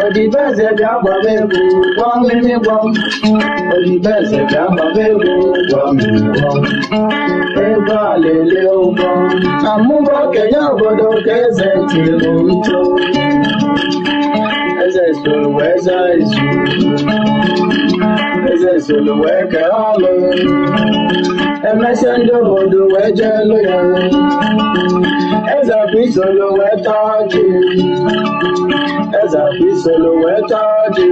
Odibeze bịa gbaba egwu gwọ mmiri gwọ m. Odibeze bịa gbaba egwu gwọ mmiri gwọ m. Ego alele ụgwọ. Na mụ bụ okenye obodo ka eze tiri ntụ. Eze soro wee zaa izu. Eze soro wee kee ọlụ. Emesịa ndị obodo wee jee lụ ya. Eze bụ isoro wee taa ọjị. Eze bụ isoro wee taa ọjị.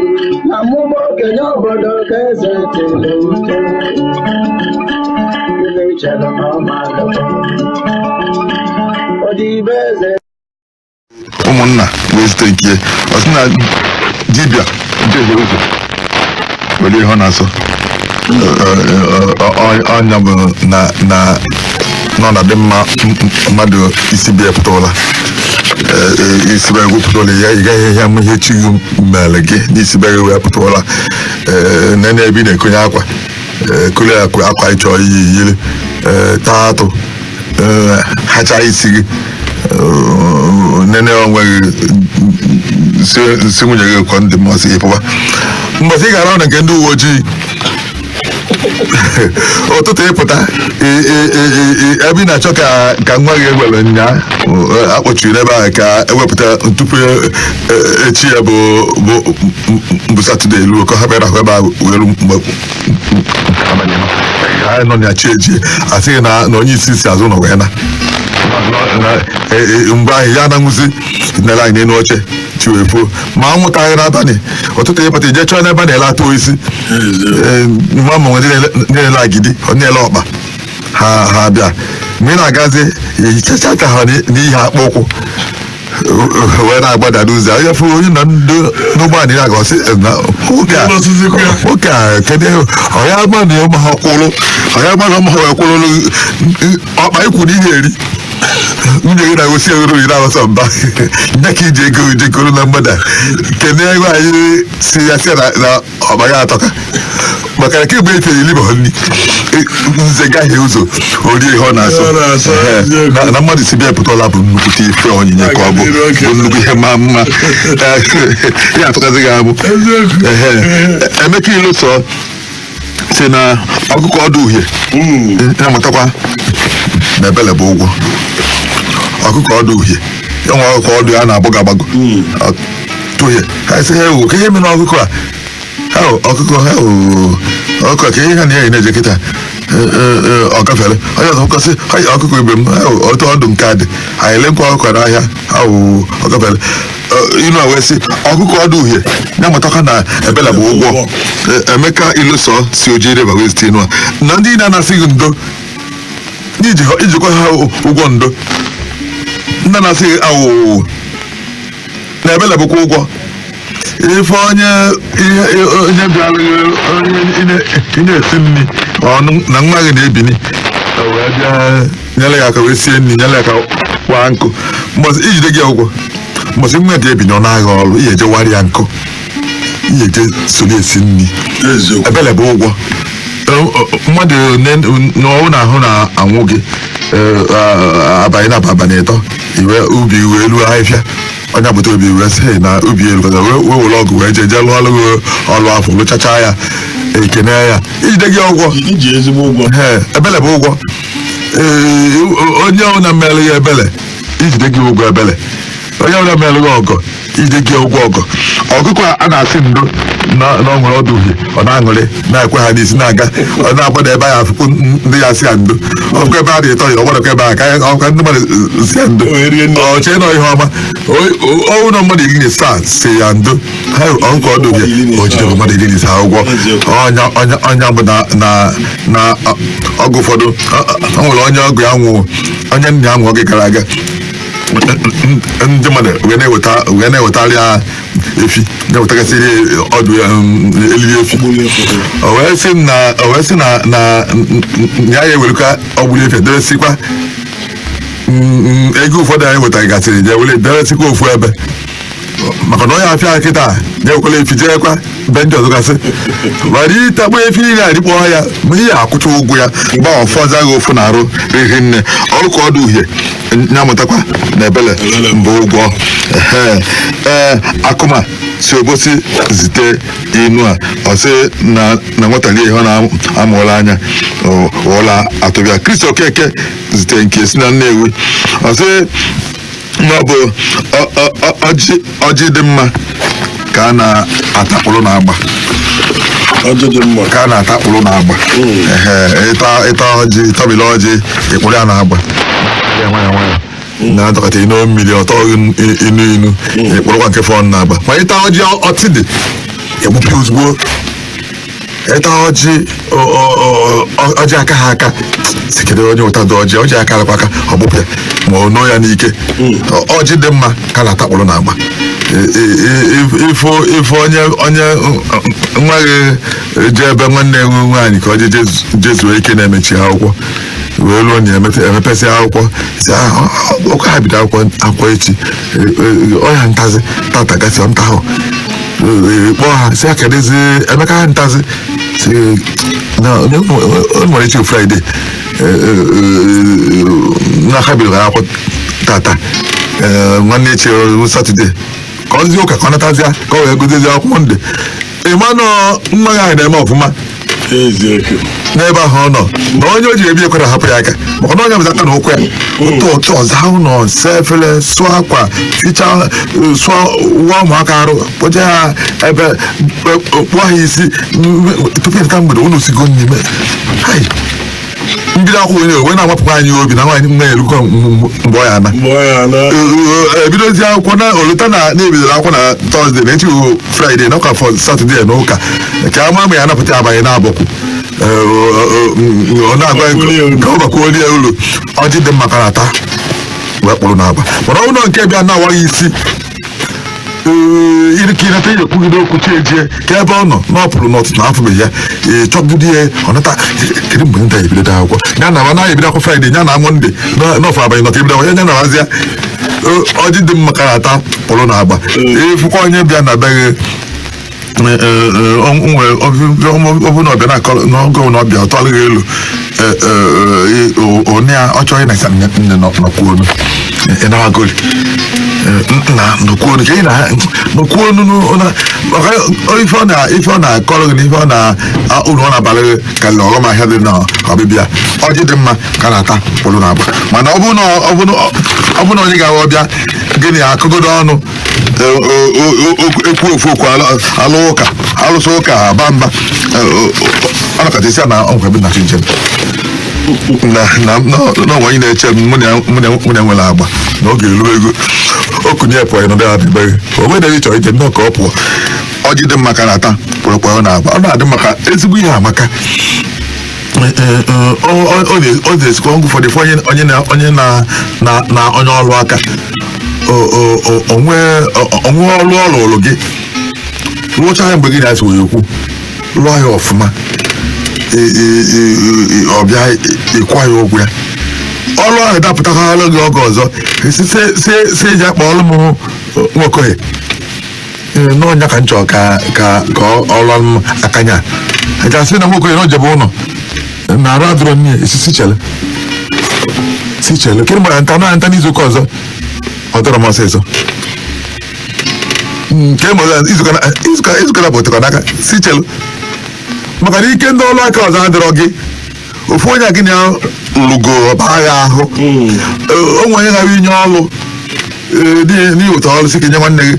Na mụ bụ okenye obodo ka eze tiri ntụ. Ife chere na ọ ma agakwa. Odibeze. Ụmụnna wee zute nke ọ sị na dibịa jehie ụzọ were ihe ọ na-asọ. Ọnya bụ na na ọ na-adị mma mmadụ isi bịa pụta ụla, isi bịa pụta ụla ya, ị gaghị ihe ama ihe chi gị mere gị n'isi bịa wee pụta ụla. Nene ebe ị na-ekonye akwa, kole akwa akwa ịchọ iyi yiri, taa atụ, hacha isi gị, nene onwe gị, si nwunye gị kwọ ndị mmasị ịpụba mbọsị ị gara ọnụ nke ndị uwe ojii ụtụtụ ịpụta ebe ị na-achọ ka nwa gị ewere nya akpọchiri n'ebe ahụ ka ewepụta tupu echi ya bụ Saturday luo ka ha bịara ahụ ebe ahụ wee ru mgbe abalị ha nọ na chi eji asịghị na onye isi si azụ ụlọ wee na mgbe ahụ ya na-anwụzi nere anyị n'elu oche chi wee fuo ma anwụtaghị n'abalị ụtụtụ ịpụta ije chọọ n'ebe a na-ele atụ isi nwa ma ndị na-ele agidi, ọ na-ele ọkpa ha bịa mgbe ị na-agazi ehichacha ka ha n'ihe akpụ ụkwụ wee na-agbada n'ụzọ onye fụ onye nọ n'ụgbọala na-aga ọsị na nwoke a kedu ọya gba na ụmụ ha kwụrụ ọya gba na ụmụ ha wee kwụrụ ọkpa ikwu na ihe eri nwunye gị na-agosi ewere iri na-awasa mba nye ka iji ego jekọrọ na mgbada kene ego anyị si ya si na ọkpa ya atọka maka na kemgbe efere ili bụ nri nze gaghị ụzọ orie ihe ọ na-asọ. Ọ na-asọ. Ehe, na mmadụ si bịa pụta ụla bụ nnukwute ife onyinye ka ọ bụ Aga bụ nnukwu ihe ma mma ya atụkazi gị abụ. Eziokwu. Ehe. Emeka Iluso si na ọkụkọ ọdụ uhie na-amụtakwa na ebele bụ ụgwọ. Ọkụkọ ọdụ uhie ya nwe ọkụkọ ọdụ ya na-agbagọ agbagọ tụhie ha sị ha ewu ka ihe mere ọkụkọ a ha ọkụkọ ha ọkụkọ ka ihe ha na-eyi na-eje kịta ọ gafere onye ọzọ kwụsị ọkụkọ ibe m ha otu ọdụ nke a dị anyị elekwa ọkụkọ n'ahịa ha ọ gafere inu a wee sị ọkụkọ ọdụ uhie na-amụtakwa na ebele bụ ụgwọ. Emeka Iluso si Oji River wee zite inu a na ndị na-anasị gị ndo ijikwa ha ụgwọ ndo ndị na-asị gị awụwụ na ebele bụkwa ụgwọ ife onye ihe onye bịara gị, onye ị na-esi nri ọnụ na nwa gị na-ebini o wee bịa nyere ya aka wee sie nri, nyere ya aka waa nkụ mbọsị ijide gị ụgwọ mbọsị nwa ga-ebini ọ na-agha ọrụ ihe eje warị ya nkụ ihe eje so na-esi nri. Eziokwu. Ebele bụ ụgwọ. Mmadụ n'ọnwụ na-ahụ na anwụ gị abalị na abalị ịtọ iwe ubi wee ruo ahịhịa onye agbata obi wee sị "Hey, na ubi elu wee were ọgụ wee jee jee lụọ ọrụ gị ọrụ afọ lụchacha ya ekene ya ijide gị ụgwọ." Iji ezigbo ụgwọ. Ee, ebele bụ ụgwọ. Ee, onye ọbụla mere ya ebele ijide gị ụgwọ ebele, onye ọbụla mere gị ọgọ ijide gị ụgwọ ọgọ. Ọkụkọ a na-asị ndo na ọ nwere ọdụ uhie ọ na-aṅụrị na-ekwe ha n'isi na-aga ọ na-agbada ebe ahụ afụkwu ndị ya si ya ndo ọkụkọ ebe a dị ịtọ ya ọ gbadakwa ebe ahụ ka ọkwa ndị mmadụ si ya ndo. O rie nne. Ọ chee na ihe ọma ọnwụ na mmadụ 17 si ya ndo ha ọkụkọ ọdụ uhie o jidere mmadụ 17 ụgwọ. Eziokwu. Ọnya bụ na ọgụ ụfọdụ ọ nwere onye ọgụ ya nwụrụ onye nna ya nwụrụ oge gara aga ndị mmadụ wee na-ewetara ya efi na-ewetagasịrị ọdụ ya elili efi. O wee sị na ya ewerekwa ọgbụrụ efi edobesikwa ego ụfọdụ anyị wetagasịrị ya were debesikwa ofu ebe maka na onye afịa kịta na-ewekwala efi jeekwa be ndị ọzọ gasị were ịtakpo efi niile arikpọ ya ma ihe akwụcha ụgwọ ya gba ọfọzọ gị ofu na arụ riri nne ọrụ ka ọdụ uhie. Ya mụtakwa na ebele mbụ ụgwọ. Ehe. Ee, akụma si Obosi zite inu a, ọ sị na nwata lie ihe ọ na-amụọla anya, ọ ghọọla atụbịa. Kristi Okeke zite nke si na Nnewi, ọ sị na ọ bụ ọjị dị mma ka a na-atakpụrụ na-agba. Ọjị dị mma. Ka a na-atakpụrụ na-agba. Ehe, ịta ọjị, ịtabili ọjị, ịkpụrụ ya na-agba ya nwayọ nwayọ, na-adọkọta inu mmiri ọtọ inu inu, ịkpụrụkwa nke fọn na-agba. Ma ịta ọjị ọtị dị, egbupịa ozugbo. Ịta ọjị ọjị aka ha aka si kedu onye ụta dị ọjị, ọjị aka alakwa aka, ọgbụpịa ma ọ nọọ ya n'ike. Ọjị dị mma ka na-atakpụrụ na-agba. Ifo onye nwa gị jee ebe nwanne enwe nwaanyị ka ọ jee jezuo ike na-emechi akwụkwọ wee ruo na emepesị akwụkwọ, si ụka ha bido akwụkwọ echi, ọya ntazi tata gasị nta ahụ, kpọọ ha si akedezi Emeka ha ntazi si na o nwere echi Friday na ha bidoro akwụkwọ tata, nwanne echi Saturday ka ọ zie ụka ka ọ natazịa ka ọ wee goziezi akwụkwọ Monday. Ịma nọ nwa gị ahụ na-eme ọfụma Eziokwu. n'ebe ahụ ọ nọ na onye o ji ebi ekwere hapụ ya aka, maka na onye bụzi aka na ụkwụ ya ụtọ ụtọ ọza ụlọ, saa efere, sụọ akwa, fichaa, sụọ uwe ụmụaka arụ, kpoje ha ebe, kpụọ ha isi tupu ịpụta mgbede ụlọ sigo n'ime. Hai, mbido akwụkwọ onye wee na-amapụkwa anyị obi na nwaanyị nwa ya erukọ mgbe ọ ya ana. Mgbe ọ ya na. Ebidozi akwụkwọ na olota na na-ebidoro akwụkwọ na Thursday na echi Friday na ụka fọ Saturday na ụka ka ama ma ya anapụta abanye na abọkwụ ọ na-agwa ka ọ bakwuolie ulu. Ọjị dị mma ka na-ata wee kpụrụ n'agba, mana ọ bụrụ na nke bịa na-awaghị isi ka ịnata ihe ekwugide okwu chi ejie ka ebe ọ nọ na ọ pụrụ n'ọtụtụ na afụbeghị ya, ee, chọgide ya ọ nata. Kedu mgbe nta ebido akwụkwọ ya na na ebido akwụkwọ Friday ya na Monday n'ọfọ abanye nọ ka ebido akwụkwọ ya na azịa. Ọjị dị mma ka na-ata pụrụ n'agba. Ịfụkwa onye bịa na be gị, ọ bụ na ọbịa na-akọ n'oge na ọbịa ọtọ alụghị elu onye ya ọ chọghị na nne nọkwuonu ịnawagoli nna nọkwuonu ka ị na nọkwuonu maka ife ọ na-akọrọ gị na ife ọ na uru ọ na-abalị gị karịrị ọghọm ahịa dị na ọbịbịa. Ọjị dị mma ka na-ata pụrụ n'agba, mana ọ bụ na onye ga-awa ọbịa gịnị akụgodo ọnụ ekwu ofu okwu alụ ụka alụsị ụka aba mba, ọ nakọta isi a na ọnkwa ebe na njem na na onye na-eche m mụ na nwere agba na ọ ga-eru ego okunye pụọ nọdụ ya ebe gị o nwere ebe ị chọrọ ije nnọọ ka ọ pụọ. Ọjị dị mma ka na-ata kpụrụkpụrụ na agba, ọ na-adị maka ezigbo ihe amaka. Ọ na-esikwa ngwa ụfọdụ ife onye na onye na na na onye ọrụ aka onwe ọrụ ọ lụrụ gị rụcha ya mgbe gị na-esi wee ekwu rụọ ya ọfụma, ọ bịa ịkwa ya ụgwọ ya ọrụ ahụ dapụtakwala gị oge ọzọ si eji akpa ọrụ m nwokoye n'ọnya ka m chọrọ ka ọ lụọ m akanya gasị na nwokoye na ojebe ụlọ na arụ adịrọ nne esi si chere si chere kedụ mgbe nta na nta n'izu ụka ọzọ ọ dọrọ m ọsịsọ nke mgbe izuụka na pụtakwa n'aka si chere maka na ike ndị ọrụ aka ọzọ adịrọ gị ofu onye a gị na ya lụgo ọba ya ahụ onwe onye gara inye ọrụ n'ihi ụtọ ọrụ si ka nye nwanne gị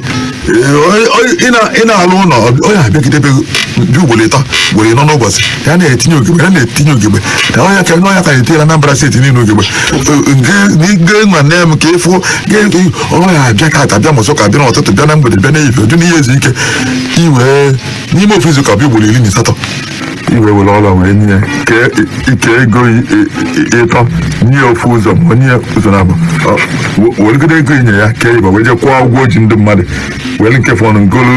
ị na-alụ ụlọ, onye abịagidebe bi ugboro 3 ugboro 4 n'ụbọchị ya na-etinye ogegbe ya na-etinye ogegbe na onye ka onye ka na-etinyela Anambra steeti niile ogegbe ge nwanne m ka ịfụ ọrụ ya abịa ka abịa mọsọ ka bịa n'ụtụtụ bịa na mgbede bịa n'ehihie ọjụ n'ihe ezu ike iwee n'ime ofu izu ka bịa ugboro 18 iwe were ọrụ wee nye ike ego ịtọ nye ofu ụzọ ma onye ụzọ na abụ weregide ego inye ya kee ịba wee jee kwụọ ụgwọ oji ndị mmadụ were nke fọnụ ngolu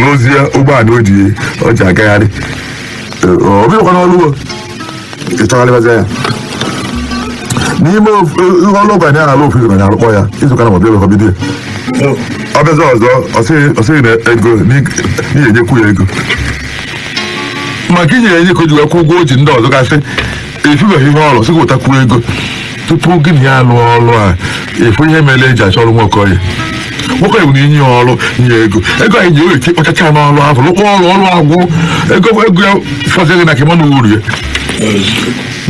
rozie ụgbọala o ji agagharị ọ bịakwa n'ọrụ ugbo ịchọgharịbazi ya n'ime ọrụ ụgwọ anyị na-alụ ofu izu ka anyị arụkpọ ya izu ka na ma bịa ebe bido ya ọ bịazi ọzọ ọ sịghị na ego n'ihi enyekwu ya ego maka inye ya enye ka o ji wee kwụ ụgwọ o ji ndị ọzọ gasị efubeghị ihe ọrụ sị ka ụtakwuo ego. Tupu gị na ya lụọ ọrụ a, efu ihe mere eji achọ ọrụ Nwokoye. Nwokoye bụ na inye ya ọrụ, nye ego, ego anyị ji oge kpachacha n'ọrụ ahụ, lụkwa ọrụ, ọrụ agwụ, ego ego ya fọziri na kemana uru ya.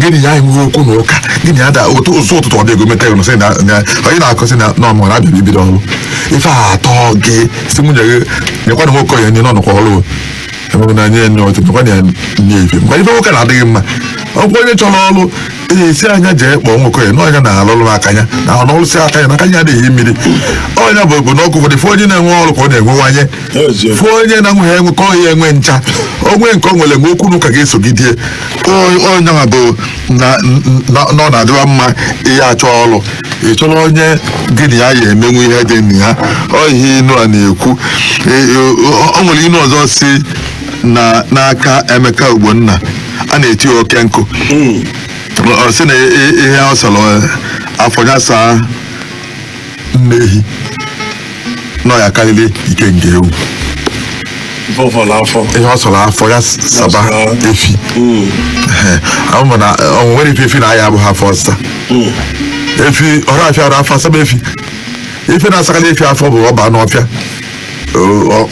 Gịnị ya enweghị okwu na ụka? Gịnị ya da ụtụ ụzọ ụtụtụ ọ dị ego meta ego sị na onye na-akọsị na na ọmụ na-abịa ibido ọrụ ife a atọ gị si nwunye gị nyekwana nwoke ya nye n'ọnụkwa ọrụ enweghị na nye nye ọtụ nyekwana ya nye ife mgbe ife nwoke na-adịghị mma. Ọkwa onye chọrọ ọrụ esi anya jee kpọọ nwoke ya na ọnya na-alụrụ aka ya na ọ n'ọlụsị aka ya na aka ya adịghị mmiri ọnya bụ bụ n'ọkụ. Ụfọdụ fụ onye na-enwe ọrụ ka ọ na-enwewanye, fụ onye na-enweghị enwe ka ọ ya enwe ncha onwe nke o nwere nwe okwu n'ụka ga-esogidie onye nwa bụ na na ọ na-adịwa mma ihe achọ ọrụ. Ị chọrọ onye gị na ya ya emenwu ihe dị na ya. Ọ ihe inu a na-ekwu. O nwere inu ọzọ si na n'aka Emeka Ugbonna a na-eti oke nkụ. Ọ sị na ihe ọ sọrọ afọ ya saa nne ehi nọ ya karịrị ikenga ewu. Fọfọrọ afọ. Ihe ọ sọrọ afọ ya saba efi. Ahụ ma na ọ nwere ife efi na-aya abụghị afọ ọsịsa efi ọrụ afịa ọrụ afọ asaba efi. Ife na-asakarị efi afọ bụ ọba n'ọfịa,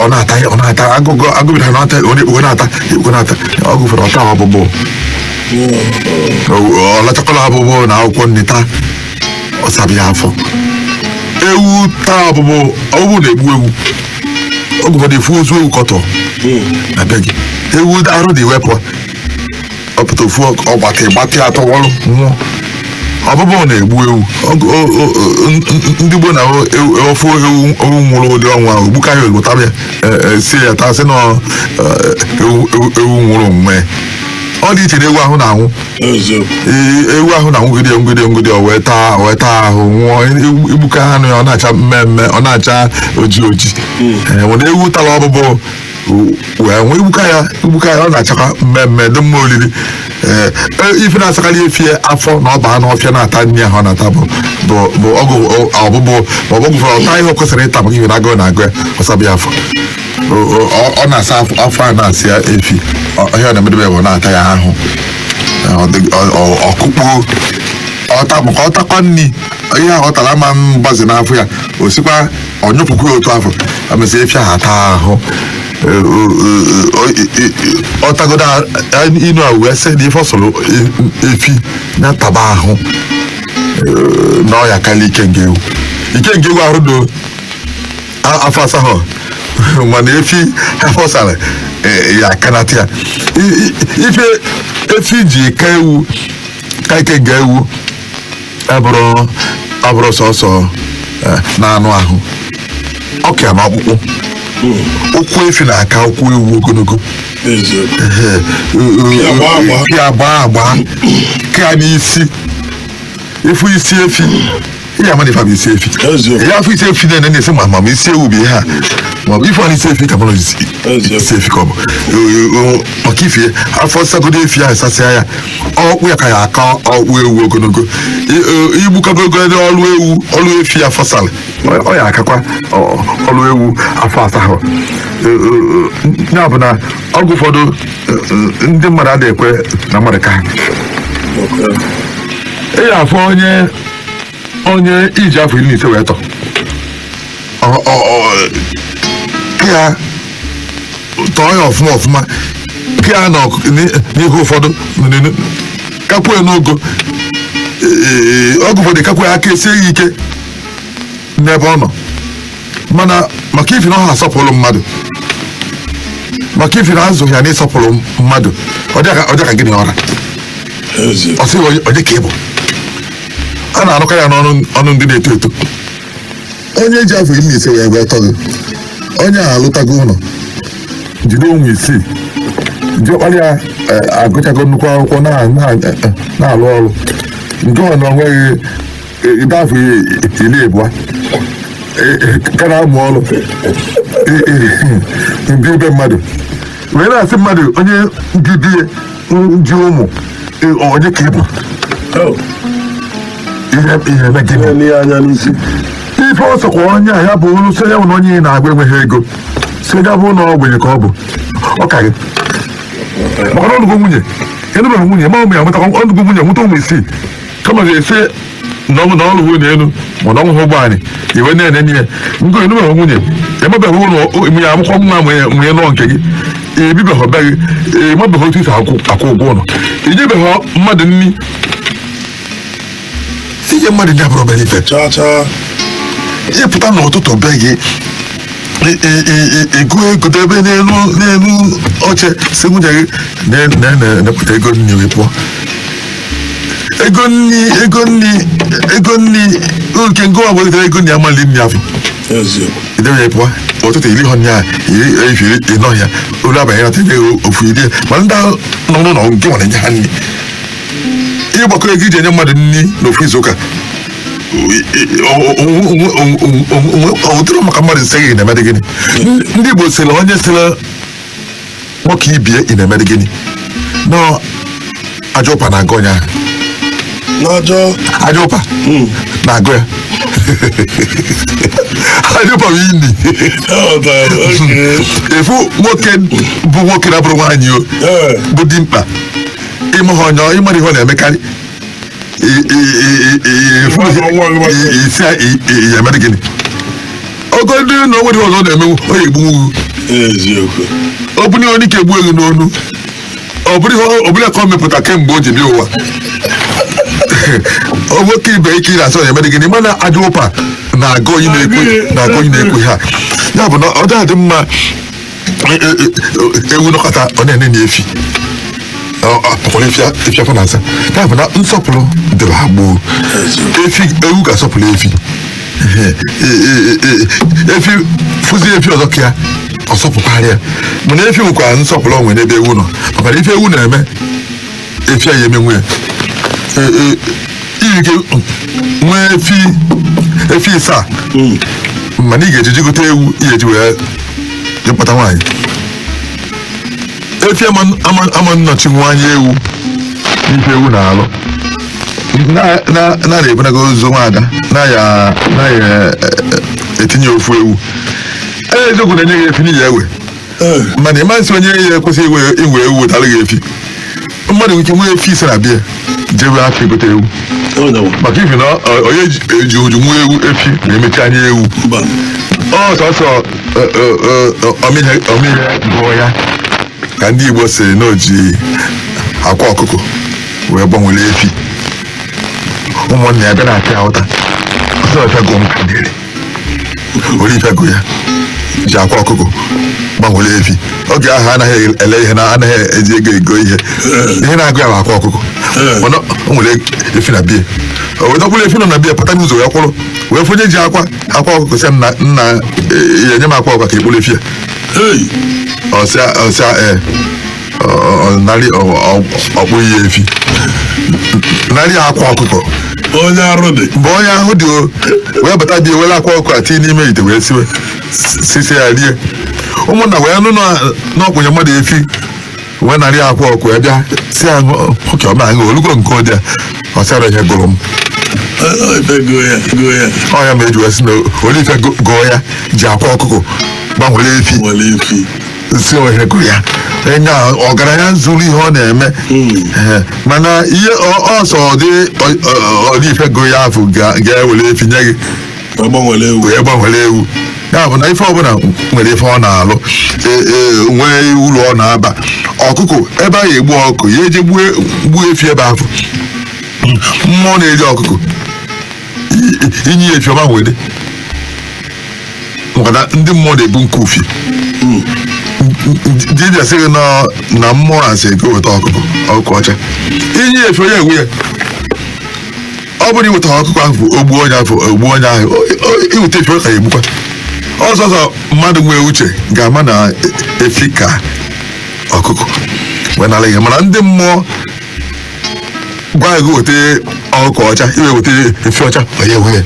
ọ na-ata, ọ na-ata agụgụ agụbiri ha na-ata, ọ na-ekpukwe na-ata, ekpukwe na-ata. Ọ gụfere ọta ọbụbụ, ọ lachakọla abụbụ na akwụkwọ nri taa, ọ sabi ya afọ. Ewu taa ọbụbụ, ọbụbụ na-egbu ewu. Oge ụfọdụ efu ozu ewu kọtọ na be gị, ewu arụ dị wepụ ọpụta ofu ọgbatị gbatị atọwọlụ nwụọ. Ọbụbụ na-egbu ewu. Ndị gboo na ofu ewu ewu nwụrụ ụdị ọnwa ahụ gbuka ya ozugbo, taba ya, sie ya taa, sị na ewu nwụrụ onwe ọ dị iche na ewu ahụ na-anwụ. Eziokwu. Ee, ewu ahụ na-anwụgide ngwide ngwide, o wee taa, o wee taa ahụ nwụọ. Igbuka anụ ya, ọ na-acha mmemme, ọ na-acha oji oji. Ee, mana ewu tara ọbụbụ wee nwee, igbuka ya, igbuka ya, ọ na-achakwa mmemme dị mma oriri. Ee, ife na-asakarị efi afọ na ọ baa n'ọfịa na-ata nri ahụ ọ na-ata bụ ọgụ ọbụbụ ma ọ bụ ọgwụ fọrọ ọta ihe o kwesịrị ịta maka ihe na agụụ na-agụ ya, ọsabịa ya afọ. Ọ na-asa afọ a na-asị ya efi. Ihe ọ na-emedebe bụ ọ na-ata ya ahụ. Ọkụkpụ ọta maka ọ takwa nri, ihe ahụ ọ tara ama mgbazi n'afọ ya, o sikwa ọ nyụpụkwa ya otu afọ amesị efi ahụ ata ahụ. Ọ tagodo inu a wee sị na ife ọ sọrọ efi ya taba ahụ na ọ ya karịa ikenga ewu. Ikenga ewu arụ do afọ asatọ, mana efi afọ sara ya akanata ya. Ife efi ji ka ewu ka ikenga ewu abụrụ abụrụ sọsọ na anụ ahụ ọka na ọkpụkpụ ụkwụ. Efi na-aka ụkwụ ewu ogologo. Eziokwu. Pịa agba agba. Pịa agba agba ka n'isi ifu isi efi ihe ama na ife bụ isi efi. Eziokwu. Ya afọ isi efi na na-esi ma isi ewu bụ ihe a ma ọ bụ ife ọ na isi efi ka mara isi. Eziokwu. Isi efi ka ọ bụ maka ifie afọ sagodo efi ahụ sasịa ya, ọkpụ ya ka ya aka ọkpụ ewu ogologo. Igbukagogo ọrụ ewu ọrụ efi ya fọsara, ọ ya akakwa ọrụ ewu afọ asahụ. Ya bụ na ọgwụ ụfọdụ ndị mmadụ adịghị ekwe na mmadụ ka ha ị ga-afụ onye iji afọ 15 wee tọ ya tọọ ya ọfụma ọfụma ka ya nọ n'ihe ụfọdụ kakwuo ya n'ogo. Ee, oge ụfọdụ kakwuo ya aka esie ya ike n'ebe ọ nọ, mana maka ifi na ọ ha asọpụrụ mmadụ, maka ifi na azụghị ya na ịsọpụrụ mmadụ, ọ dị ka gịnị ọra. Eziokwu. Ọ sịghị onye ka ị bụ. A na-arụka ya n'ọnụ ọnụ ndị na-eto eto. Onye ji afọ 15 wee tọ gị, onye a alụtago ụlọ, jide ụmụ isii, ji ọkpara ya, agụchago nnukwu akwụkwọ, na-alụ ọrụ nke ọ na onweghị ide afọ 20 ka na-amụ ọrụ bi ebe mmadụ wee na-asị mmadụ onye ji di ya ji ụmụ, onye ka ị bụ? Oh, ihe ihe eme gịnị? na-ele ya anya n'isi. Ife ọ sọkwa onye a ya bụ sị ya bụ na onye ị na-agba enweghị ego, si ya bụ na ogbenye ka ọ bụ, ọ ka gị maka na ọnụgo nwunye enụbeghị nwunye ma ụmụ ya nweta ọnụgo nwunye nweta ụmụ isii kama ga-esi Na ọ na ọ lụghị n'elu, ma na ọ nwụghị ụgbọ anyị iwe na-enye ya ngo. Enubeghị nwunye, emebeghị ụlọ ya, amụkwa nwa nwunye nụọ nke gị, ebibeghị be gị, emebeghị otu isi akwụ ụgwọ ụlọ, inyebeghị mmadụ nri. Inye mmadụ nri abụrụ obere ife. Chaa chaa. Ịpụta n'ụtụtụ be gị, ego ego debe n'elu oche, si nwunye gị na-enepụta ego nri wee pụọ. Ego nri, ego nri, ego nri nke ngụwa welitere ego nri amali nri afọ. Eziokwu. Idebe ya pụọ ụtụtụ, iri họ nya iri efi iri ịnọ ya olu abanye nata nye ofu iri. Ma ndị ahụ nọ n'ụlọ nke nwere nye ha nri, ịgbakọ ego iji enye mmadụ nri n'ofu izu ụka ọ dịrọ maka mmadụ ise gị na-emede gịnị? Ndị Igbo sịrị, onye sịrị nwoke ibie ị na-emede gịnị nọ, aja ụpa na-agụ onye ahụ. N'ajọ. Aja ụpa na-agụ ya. Aja ụpa bụ ini. Aghọtara, okay. Efu nwoke bụ nwoke na-abụrụ nwaanyị o bụ dimkpa, ịma ha onye ịmara ihe ọ na-emekarị. Isi ya emere gịnị? Ogo ndị na o nwere ihe ọzọ ọ na-emenwu, ọ ya egbunwu. Eziokwu. Ọ bụrụ ihe onye ike egbu ego n'onu, ọ bụrụ ihe ọ bụla ka ọ mepụta kemgbe o ji bịa ụwa. Ọ nwoke ibe ike ị na-asị onye mere gịnị, mana aja ụpa na-agụ onye na-ekwe, na-agụ onye na-ekwe ha. Ya bụ na ọ dị adị mma ewu nọkọta ọ na-ene na efi ọkwara efi afọ na-asa. Ya bụ na nsọpụrụ dịrị ha gboo. Efi, ewu ga-asọpụrụ efi. Efi fụzi efi ọzọ ka ya ọ sọpụkwara ya. Mana efi nwekwara nsọpụrụ onwe n'ebe ewu nọ, maka na ife ewu na-eme, efi a ya emenwu ya. Iri ike nwee efi isaa, mana ị ga-eji jigote ewu ị ga-eji wee jekpọta nwaanyị. Efi ama nnọchi nwaanyị ewu n'ife ewu na-alụ na na-ebunago ozu nwaada na ya na ya etinye ofu ewu. Eziokwu na-enye gị efi n'ihi ewe, mana ịma nsị onye ya ekwesịghị inwe ewu wetara gị efi. Mmadụ nwere ike nwee efi ise na bịa jewe afọ egote ewu, maka ifi na onye eji uju nwee ewu efi na-emechi anya ewu. Mba. Ọ sọsọ ọmịhe gụọ ya ka ndị Igbo si na o ji akwa ọkụkọ wee gbanwere efi. Ụmụnne ya bịa na-apịa ụta, ọsọ ife gụọ m ka dịrị ori ife gụ ya ji akwa ọkụkọ gbanwere efi. Oge ahụ anaghị ele ihe na anaghị eji ego ego ihe. Ihe na-agụ ya bụ akwa ọkụkọ, mana o nwere efi na bie. O wee dọkpụrụ efi nọ na bie pụta n'ụzọ, wee kwụrụ wee fụnye ji akwa ọkụkọ, sị nna, nna ya, enye m akwa ọkụkọ ka ekpụrụ efi ya. Hey! Ọsịa ee, narị ọkpụ ihe efi, narị akwa ọkụkọ. Onye arụ dị. Mgbe onye ahụ dị o wee bata bịa were akwa ọkụkọ a tinye n'ime ite wee siwe sisi ya rie. Ụmụnna wee nụ n'ọkpụnye mmadụ efi wee narị akwa ọkụ ya bịa si ya oke ọma aṅụ olugo nke ọ dị ya ọsịara ihe gụrụ m. Ife gụọ ya, gụọ ya. Ọ ya ma eji wee sị na olu ife gụọ ya ji akwa ọkụkọ gbanwere efi. Nwere efi. Si ohe gụrụ ya enye ọgaranya zuru ihe ọ na-eme. Mana ihe ọsọ ọ dị ife gụrụ ya afọ ga-ewere efi nye gị. Wee gbanwere ewu. Wee gbanwere ewu. Ya bụ na ife ọbụla nwere ife ọ na-alụ, nwee uru ọ na-aba. Ọkụkọ ebe a ga-egbu ọkụkọ ya eje gbuo efi ebe ahụ. Mmụọ na-eri ọkụkọ inye ya efi ọma nwere, maka na ndị mmụọ na-ebu nke ufi. Dibịa sị gị na mmụọ a sị gị weta ọkụkọ ọcha, inye efi onye egwu ya. Ọ bụrụ iweta ọkụkọ ahụ, ogbuo onye ahụ, ogbuo onye ahụ. Iweta efi ọ ka ya egbukwa ọzọzọ. Mmadụ nwee uche ga-ama na efi ka ọkụkọ wee nara ihe, mana ndị mmụọ gwa gị weta ọkụkọ ọcha, iwe weta efi ọcha, onye enwe ya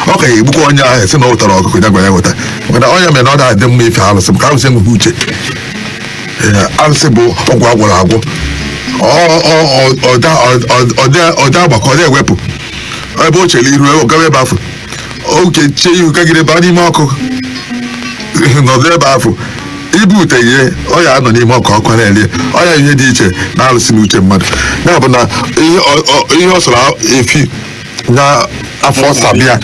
ọ ka ya egbukwa onye ahụ sị na ọ wetara ọkụkọ ya gwa ya weta. Maka na onye mere na ọ na-adị mma ife alụsị, maka alụsị enweghị uche. Alụsị bụ ọgwụ agwọrọ agwọ. Ọda agbakọ ọ ewepụ ebe o chere iru ọ gawa ebe afọ oke chee ihu gagide baa n'ime ọkụ nọdụ ebe afọ ibu ute ghe ọ ya anọ n'ime ọkụ, ọkụ na-erie ọ ya. Ihe dị iche na alụsị na uche mmadụ ya bụ na ihe ọ sọrọ efi Na afọ sabịa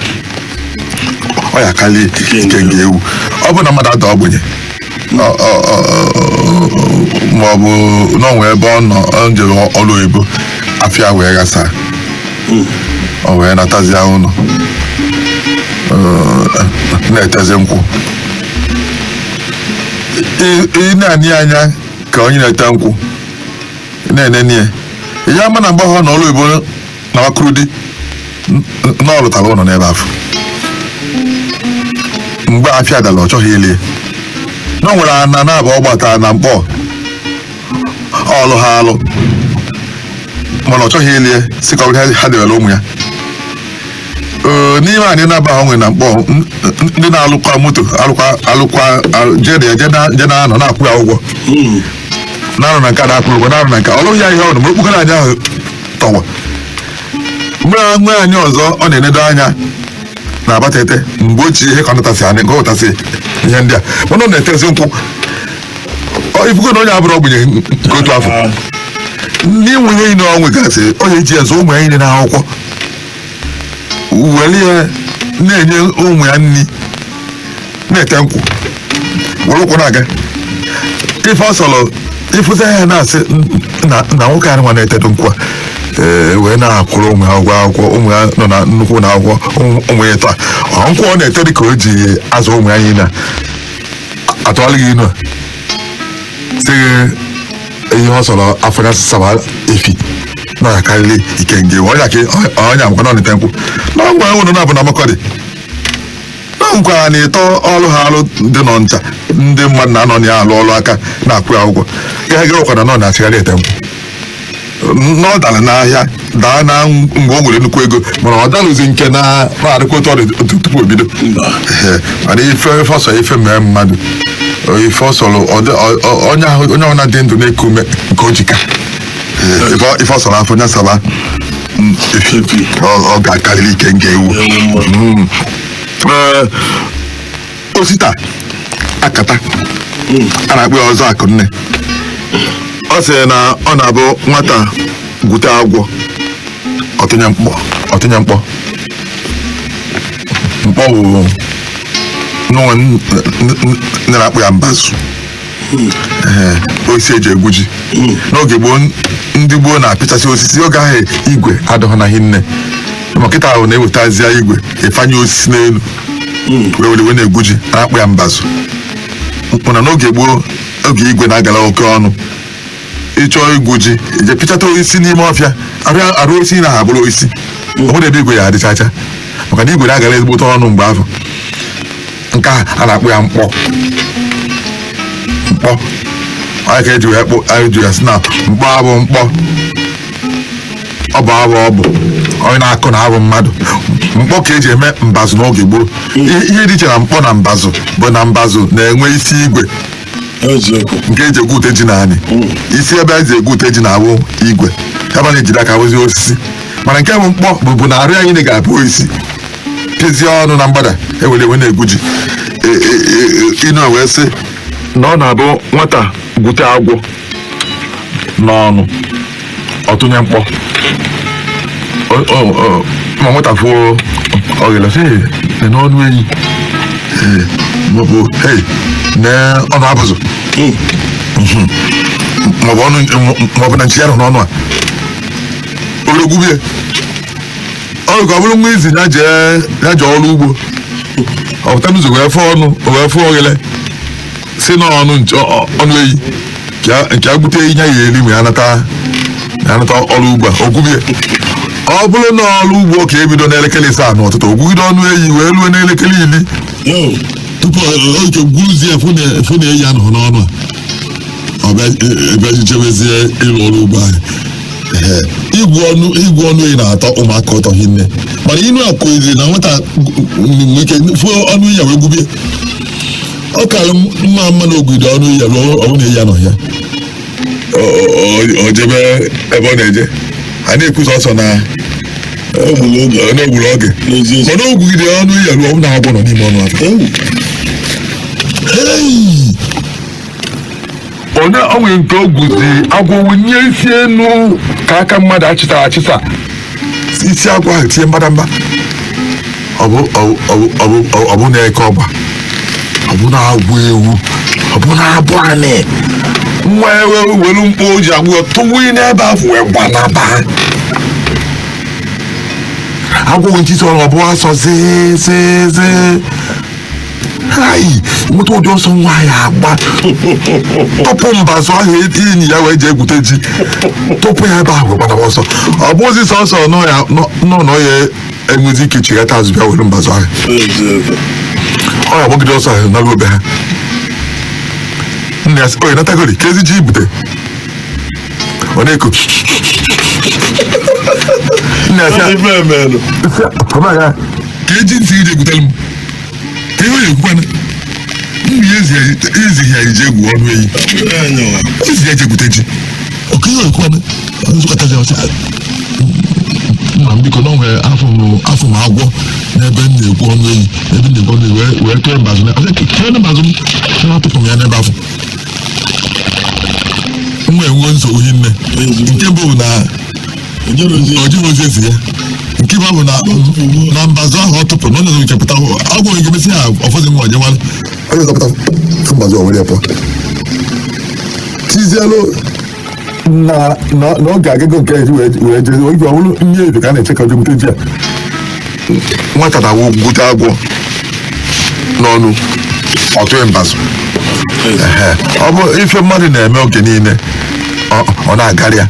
ọ ya karị ikenga ewu. Ọ bụ na mmadụ ada ogbenye ma ọ bụ n'onwe ebe ọ nọ, ọ jere ọrụ oyibo, afịa wee ghasa, ọ wee natazie ụlọ na-etezi nkwụ. Ị na-anị anya ka onye na-ete nkwụ na-enene ya, ya ama na mgbe ọ na ọrụ oyibo na Makurdi na ọ lụtara ụlọ n'ebe afọ. Mgbe afịa dara, ọ chọghị ili na o nwere ana na-abụ ọ gbata na mkpọ ọlụ ha alụ, mana ọ chọghị ilie, si ka ọ bụrụ ha debere ụmụ ya. Ee, n'ime anyị na-aba ahụ nwere na mkpọ ndị na-alụkwa moto alụkwa alụkwa jee na ya je na-anọ na-akwụ ya ụgwọ, na-arụ na nke a na-akwụ ụgwọ, na-arụ na nke ọlụ ya. Ihe ọ nọ ma okpukere anyị ahụ tọwa mgbe nwe anyị ọzọ ọ na-enedo anya na Abatete mgbe ochie, ihe ka ọ natasị anyị nke ọ wetasị ihe ndị a, mana ọ na-etezi nkwụ. Ọ ifugo na onye abụrụ ogbenye nke otu afọ n'inwe ihe niile ọ nwegasị, ọ ga-eji ya zụọ ụmụ ya niile n'akwụkwọ, were ya na-enye ụmụ ya nri, na-ete nkwụ, were ụkwụ na-aga. Ife ọ sọrọ ịfụta ya na-asị na na nwoke a nwa na-etedo nkwụ a, ee, wee na-akwụrụ ụmụ ya ụgwọ akwụkwọ, ụmụ ya nọ na nnukwu na akwụkwọ, ụmụ ya taa ọ nkwụ ọ na-ete dị ka o ji azụ ụmụ ya niile atụgharị gị inu a sị gị ihe ọ sọrọ afọ ya saba efi na ya karịrị ikenga ewu. Ọnya ka ọnya amakwa na ọ nkwụ na ngwa nwụrụ na abụ na amakọdị na nkwa na ịtọ ọrụ ha alụ dị nọ ncha, ndị mmadụ na-anọ na ya alụ ọrụ aka na-akwụ ya ụgwọ ihe gị ụkwa na nọ na-achịgharị ete nkwụ na ọ dara n'ahịa, daa na mgbe o nwere nnukwu ego, mana ọ dalụzi nke na na-adịkwa otu ọ dị tupu o bido. Mba. Ee, mana ife ife ọsọ ife mee mmadụ ife ọsọrọ onye ahụ, onye ọbụla dị ndụ na-eku ume nke o jika. Ee, ife ọsọrọ afọ onye saba efi Efi. ọ ga-akarịrị ike nga ewu. Ewu mma. Ee, osita akata a na-akpọ ya ọzọ akụnne, ọ sị na ọ na-abụ nwata gwute agwọ, ọtụnye mkpọ, ọtụnye mkpọ. Mkpọ bụ n'onwe ndị na-akpọ ya mbazụ. Ee, osisi eji egwu ji n'oge gboo. Ndị gboo na-apịchasị osisi oge ahụ igwe adịghị na hinne, ma kịta ahụ na-ewetazie igwe ịfanye osisi n'elu wee were wee na-egwu ji, na-akpụ ya mbazụ. Mana n'oge gboo, oge igwe na-agara oke ọnụ, ịchọọ igwu ji, ije pịchata osisi n'ime ọfịa, arụ osisi na ha bụrụ osisi ọ bụrụ ebe igwe ya adịchacha, maka na igwe na-agara ezigbote ọnụ mgbe ahụ. Nke a a na-akpụ ya mkpọ. Mkpọ onye ka eji wee kpụ anyị ji ya sị na mkpọ abụ mkpọ, ọ bụ abụ, ọ bụ onye na-akụ na abụ mmadụ. Mkpọ ka eji eme mbazụ n'oge gboo. Ihe dị iche na mkpọ na mbazụ bụ na mbazụ na-enwe isi igwe Eziokwu. nke eji egwu ute ji naanị isi ebe eji egwu ute ji na-awụ igwe, ebe a na-ejide aka awụzi osisi. Mana nke bụ mkpọ bụ na arụ anyị ga-abụ osisi pịzie ọnụ na mgbada ewere ewe na-egwu ji. Inu wee sị na ọ na-abụ nwata gwute agwọ n'ọnụ, ọtụnye mkpọ. Ma nwata fuo ọghịla sị, "Hey, n'ọnụ enyi." Ee, maọbụ, "Hey, nee ọnụ abụzụ," maọbụ ọnụ, maọbụ na nchi ya nọ n'ọnụ a orogwubie ọ ka ọ bụrụ nwa izi ya jee ọrụ ugbo, ọ pụta n'ụzọ wee fụọ ọnụ, wee fụọ oghele, si n'ọnụ ọnụ eyi nke a gbute eyi ya ya eri ma ya nata ọrụ ugbo a ogwubie. Ọ bụrụ na ọrụ ugbo ka ebido n'elekere 7 n'ụtụtụ, ogwugide ọnụ eyi wee ruo n'elekere 10 Yo. tupu oke gwuruzie fụ na eyi anọghị n'ọnụ a, ọ bịa jebezie ịrụ ọrụ ugbo ahụ. Ee, igwu ọnụ eyi na-atọ ụmụaka ụtọ hinne, mana inu a kụziri na nwata nwere ike fụ ọnụ ya wee gwubie. Ọ kara mma mma na ogwude ọnụ ya ruo ọ bụrụ na eyi anọghị ya, o jebe ebe ọ na-eje. A na-ekwu sọsọ na O gburu oge. ọ na-egburu oge. N'ezie. Mana o gwugide ọnụ ya ruo ọ bụ na agwọ nọ n'ime ọnụ afọ. Ewu. Hey! Onye o nwere nke o gwuzi agwọ wunye isi enu ka aka mmadụ achịsa achịsa. Isi agwọ ahụ tie mbadamba, ọ bụ ọ bụ ọ bụ ọ bụ na-eke ọgba, ọ bụ na-agwụ ewu, ọ bụ na-abụ anị nwa ewe welu mkpọ o ji agbụ ya tụwụ n'ebe ahụ wee gbanaba. Agwụghị ntị ọrụ, ọ bụ asọ zee zee zee. Hai, nweta ụdị ọsọ nwa ya agba tupu mbazụ ahụ enyi ya wee jee gwute ji, tupu ya ebe ahụ wee gbanaba ọsọ. Ọ bụzi sọsọ nọ ya nọ nọ ya enwezi ike chighata azụ bịa were mbazụ ahụ. Eziokwu. Ọ ya agbagide ọsọ ahụ naruo be ha. Nna ya sị, "Oye, natagori ka ezi ji ibute." Ọ na-eku. Nna ya sị, Ife emenụ. "Papa ya ka eji ntị ije gwutere m ka ihe ekwukwana mgbe ezighi ya ije egwu ọnụ eyi Enyowa. ezi ya eje gwute ji oke ihe ekwukwana." Nzukọtazi, ọsị, "Nna m, biko, na o nwere afọ m, afọ m agwọ n'ebe m na-ekwu ọnụ eyi, ebe m na-ekwu ọnụ eyi, wee tụọ mbazụ na ọsị kee mbazụ m na atụpụ m ya n'ebe afọ m wee nwee nsogbu hinne." Nke mbụ bụ na Ojerozi. ọ jụrụ ozi ezi ya. Nke bụ na mbazụ ahụ ọ tụpụrụ na onye ọzọ nke pụta agwọ nke mesị ya ọfọdụ nwa onye nwere onye ọzọ pụta fụ mbazụ o were ya pụọ tizielu na n'oge agịgo nke eji wee jee oge ọ bụrụ nye ebi ka a na-eche ka o jebute ji a. Nwata na-awụ gwute agwọ n'ọnụ ọtụghị mbazụ. Ehe, ọ bụ ife mmadụ na-eme oge niile, ọ na-agarị ya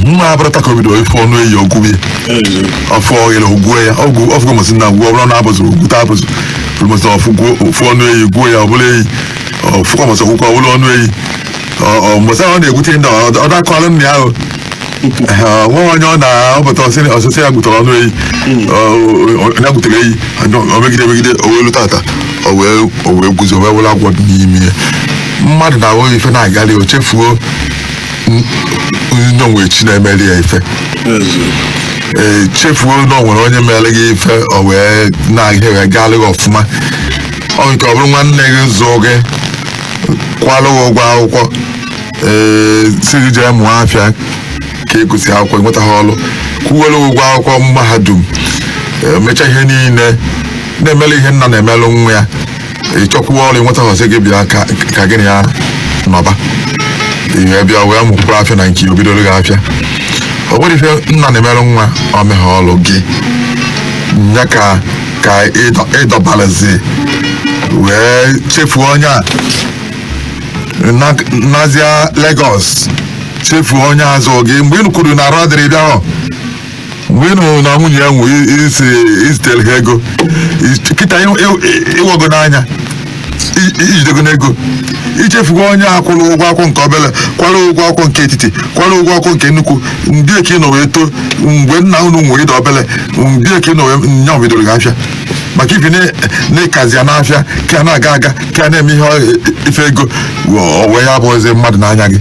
nwa abụrụta ka o bido ife ọnụ eyi ogwubie. Eziokwu. Ọfụ oghere ogwuo ya ọgwụ ọfụgo mọsị na gwuo, ọ bụrụ na abụzụ ogwute abụzụ mọsị ọfụ gwuo ofu ọnụ eyi gwuo ya, ọ bụla eyi ọfụkwa mọsị ọkwụkwọ, ọ bụla ọnụ eyi mọsị ahụ ọ na-egwute ndị ọ dakọrọ nna ya ahụ nwa onye ọ na-ọpụta ọsịsị ya gwutere ọnụ eyi ya gwutere eyi o megide megide o wee lu tata o wee guzo wee wụrụ agwọ dị n'ime ya. Mmadụ na-ahụ ife na-agarị, o chefuo onwe chi na-emeri ya ife. Eziokwu. Ee, chefuo na o nwere onye mere gị ife, o wee na-aga wee gaalụ gị ọfụma. Ọ nke ọ bụrụ nwanne gị zụọ gị, kwalụ gị ụgwọ akwụkwọ, ee, si gị jee mụọ afịa ka ịgụsị akwụkwọ nweta ha ọrụ, kwuwere gị ụgwọ akwụkwọ mahadum, ee, mechaa ihe niile na-emelụ ihe nna na-emelụ nwa ya, ịchọkwuo ọrụ nweta ha, ọsị gị bịa ka gị na ya nọba ihe bịa wee mụkwuru afịa na nke o bidoro gị afịa. Ọ nwere ife nna na-emerụ nwa ọ meghe ọrụ gị ya ka ịdọbalazi wee chefuo onye a nazia Lagos, chefuo onye azụ gị mgbe ị kwuru na arụ adịrị bịa hụ mgbe ị nụrụ na nwunye ya nwe isi izitere ha ego kịta ịwago n'anya ijidego n'ego, ichefugo onye a kwụrụ ụgwọ akwụkwọ nke obere, kwara ụgwọ akwụkwọ nke etiti, kwara ụgwọ akwụkwọ nke nnukwu ndị ka ị nọ wee too mgbe nna unu nwere ịda obere ndị ka ị nọ wee nya bidoro gị afịa maka ifi na ịkazi ya n'afịa ka a na-aga aga ka a na-eme ihe ife ego o wee ya bụ mmadụ n'anya gị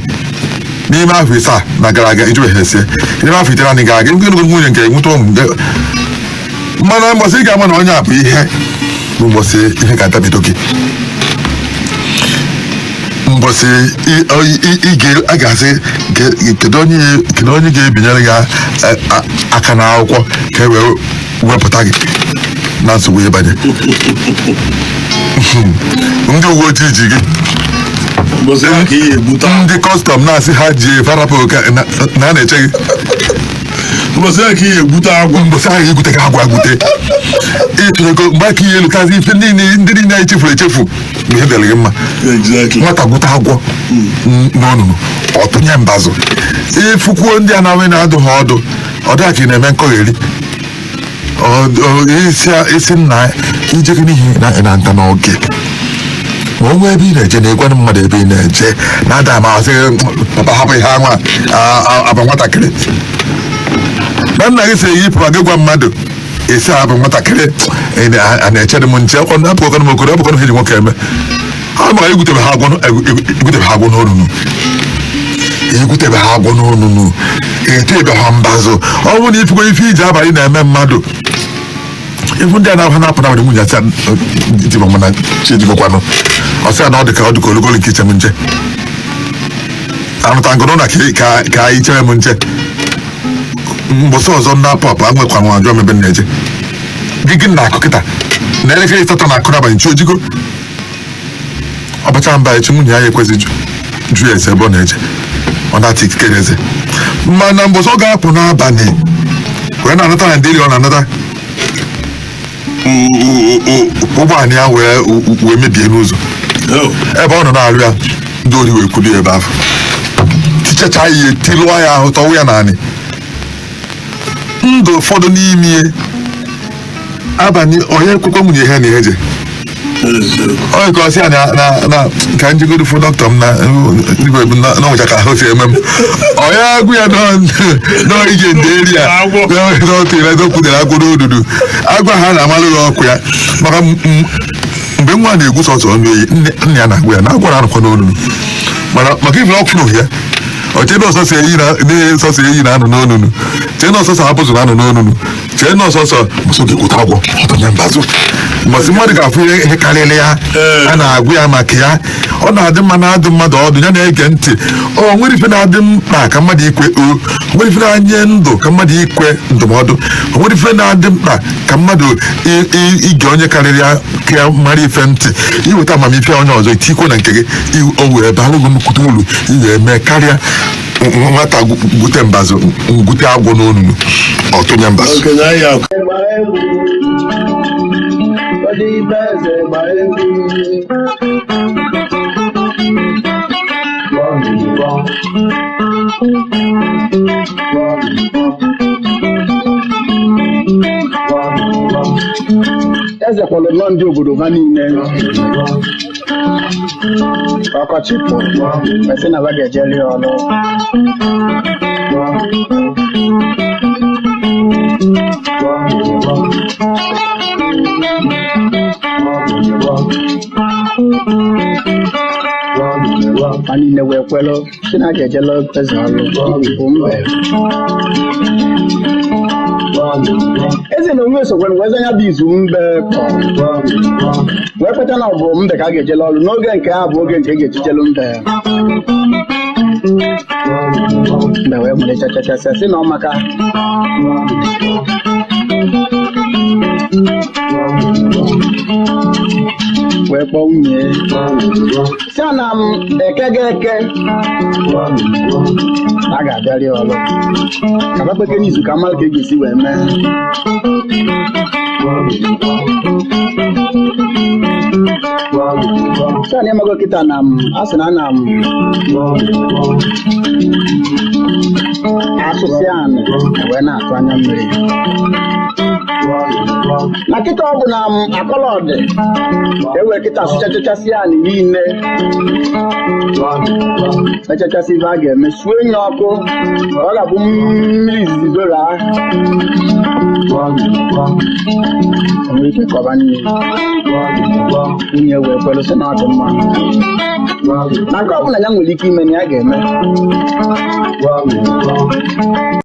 n'ime afọ 7 na gara aga ijubeghị esie n'ime afọ 9 gara aga nke nwunye nke nweta ụmụ mana mbọsị ị ga-ama na onye a bụ ihe bụ mbọsị ihe ga-adabido gị, mbọsị ị ga-asị, "Kedu onye ga-ebinyere gị aka n'akwụkwọ ka e wee wepụta gị na nsogbu ịbanye ndị uwe ojii ji gị?" Mbọsị ahụ ka ihe egbute. Ndị custom na-asị ha ji farapụ na a na-eche gị. Mbọsị ahụ ka ihe egbute agwọ. Mbọsị ahụ egwute gị agwa agwute ịtụnyego mgbe aka ihe elukazi ife niile ndị niile anyị chefuru echefu bụ ihe dịrị gị mma. Exactly. Nwata gwute agwọ n'ọnụnụ ọtụnye mbazụ ịfụkwuo ndị a na-enwe na-adụ ha ọdụ ọ dị ka ị na-eme nkọgheri. Isi nna ijekọ n'ihi na nta n'oge ma o nwee ebe ị na-eje na ịgwanụ mmadụ ebe ị na-eje na-ada ma ọsị papa hapụ ihe anwa aba nwatakịrị na nna gị sị gị pụrụ gị gwa mmadụ esi abụ nwatakịrị a na-echere m nche ọ na-apụ m okoro ọbụkọnụ ha ji nwoke eme ha maka egwutebe ha agwọ egwutebe ha agwọ n'olulu, egwutebe ha agwọ n'olulu, etebe ha mbazụ. Ọ bụrụ na ifugo ife iji abalị na-eme mmadụ ifu ndị a na-ahụ na-apụ na nwunye asị di m na chijigokwanụ ọsị ya na ọ dị ka olugolo nke iche m nche arụta ngụnụ na ka anyị chere m nche. Mbọsị ọzọ m na-apụ apụ, anwekwa m ajụọ m ebe m na-eje. Gị na-akụ kịta na elekere 8 na-akụ n'abalị, chi ojigo. Ọbacha mba echi, nwunye ya ekwezi jụ ya ese ebe ọ na-eje, ọ na-ata ikikere eze. Mana mbọsị ọ ga-apụ n'abalị wee na-anata na ndịri, ọ na-anata, ụgbọala ya wee mebie n'ụzọ. Oh. Ebe ọ nọ na-arụ ya, ndị ori wee kwudo ya ebe ahụ, tichacha ihe, tilụọ ya ahụ, tọwụ ya naanị ndụ. Ụfọdụ n'ime ihe abalị, onye ekwekwe nwunye ha na ihe je. Eziokwu. Onye ka ọ sị ya na ka njegodo fụ dọkịta m na igwe m na nwụcha ka ahụ si eme m. Onye agwụ ya n'ije nderi ya Agwọ. n'otu agwọ n'odudu, agwọ ha na-amalụ ya ọkụ ya. Maka mgbe nwa na-egwu sọsọ ọnụ eyi, nne ya na-agwụ ya na agwọ na-anọkwa n'olulu, mana maka ifere ọkụ ya, ọ chee na ọsọsọ eyi na sọsọ eyi na-anọ n'onunu, chee na ọsọsọ abụzụ na-anọ n'onunu, chee na ọsọsọ ọsọ ga-ekwute agwọ ọtọnye mbazụ. Mbọsị mmadụ ga-afụ ihe karịrị ya a na-agwụ ya maka ya. Ọ na-adị mma na-adụ mmadụ ọdụ, ya na-ege ntị. O nwere ife na-adị mkpa ka mmadụ ikwe, o nwere ife na-nye ndụ ka mmadụ ikwe ndụmọdụ, o nwere ife na-adị mkpa ka mmadụ ige onye karịrị ya ka ya mara ife ntị, iweta amamife onye ọzọ itikwo na nke gị, o wee bara gị nnukwute uru. Ị ga-eme karịa nwata gwute mbazụ, ngwute agwọ n'onunu, ọtụnye mbazụ. Okenye anyị akụ. Gba egwu, Odibe eze, gba egwu. Gbọ, gbọ, gbọ, gbọ, gbọ. Eze kwalụ nọ ndị obodo ha niile. Ọkọchị pụrụ, mesị na ba ga-ejeli ya ọlụ. Gbọ, gbọ, gbọ. Ha niile wee kwelụ si na a ga-ejela eze ọlụ bụ mbe. Eze na onwe sokwere wee zanya bụ izu mbe kpọrọ, wee kweta na ọ bụ mbe ka a ga-ejela ọlụ n'oge nke a bụ oge nke e ga-ejijelu mbe. Mbe wee mụrụ chachachasịa sị na ọ maka wee kpọọ nwunye si a na m eke ga eke a ga-abịarị ọlụ ka bakpeke n'izu ka mara ka e ga-esi wee mee. Sị na ịmago kịta na m a sị na ana m asụsị anị wee na-atụ anya mmiri na kịta ọ bụ na m akọlọdị ewee kịta asụchachachasị anị niile, echachasị ife a ga-eme, suo enyi ọkụ, ọ ga-abụ mmiri izizi zoro a enwere ike kọba nri. Nwunye wee kwelu sị na ọ dị mma na nke ọbụla ya nwere ike ime na ya ga-eme.